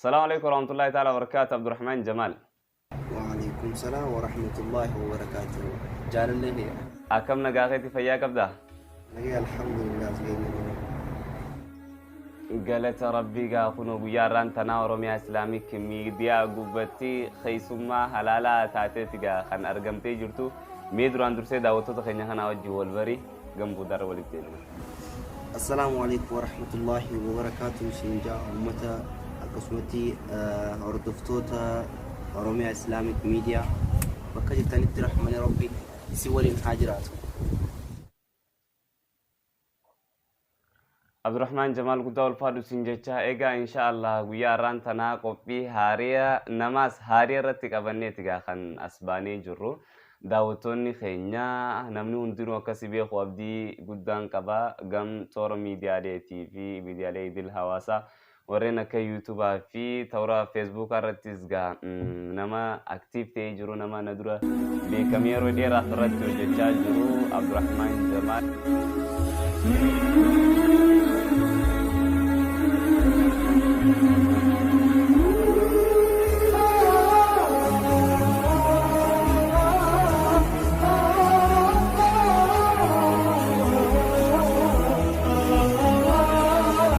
Salaamu alaikum warahmatullahi ta'ala wabarakaatu Abdurrahmaan Jamaal. Wa'alaikum salaam wa rahmatullahi wa barakatuh. Jaalallee kiyya. Akkam nagaa keetti fayyaa qabdaa? Nagaya alhamdulillah asgeenye. Galata Rabbii gaa kunoo guyyaa har'aan tanaa Oromiyaa Islaamik Miidiyaa gubbatti keessummaa halaalaa taateeti gaa kan argamtee jirtu. Mee duraan dursee daawwattoota keenya kanaa wajjin wal bari gam boodarra walitti deebina. Assalaamu alaikum wa rahmatullahi wa barakatuh. Siin jaa uummata akkasumatti hordoftoota Oromiyaa Islaamik Miidiyaa bakka jirtanitti rahmani Rabbi isin waliin haa jiraatu. Abdurrahmaan Jamaal guddaa ulfaadhu siin jecha egaa insha Allah guyyaa har'aan tanaa qophii haariya namaas haariya irratti qabanneeti gaa kan as baanee jirru. Daawwattoonni keenya namni hundinuu akkasi beeku abdii guddaan qaba gam toora miidiyaaleetii fi miidiyaalee idil hawaasaa warreen akka yuutuubaa fi toora feesbuukaa irrattis gaa nama aktiif ta'ee jiru nama na dura beekamee yeroo dheeraaf irratti hojjechaa jiru Abdurrahmaan Jamaal.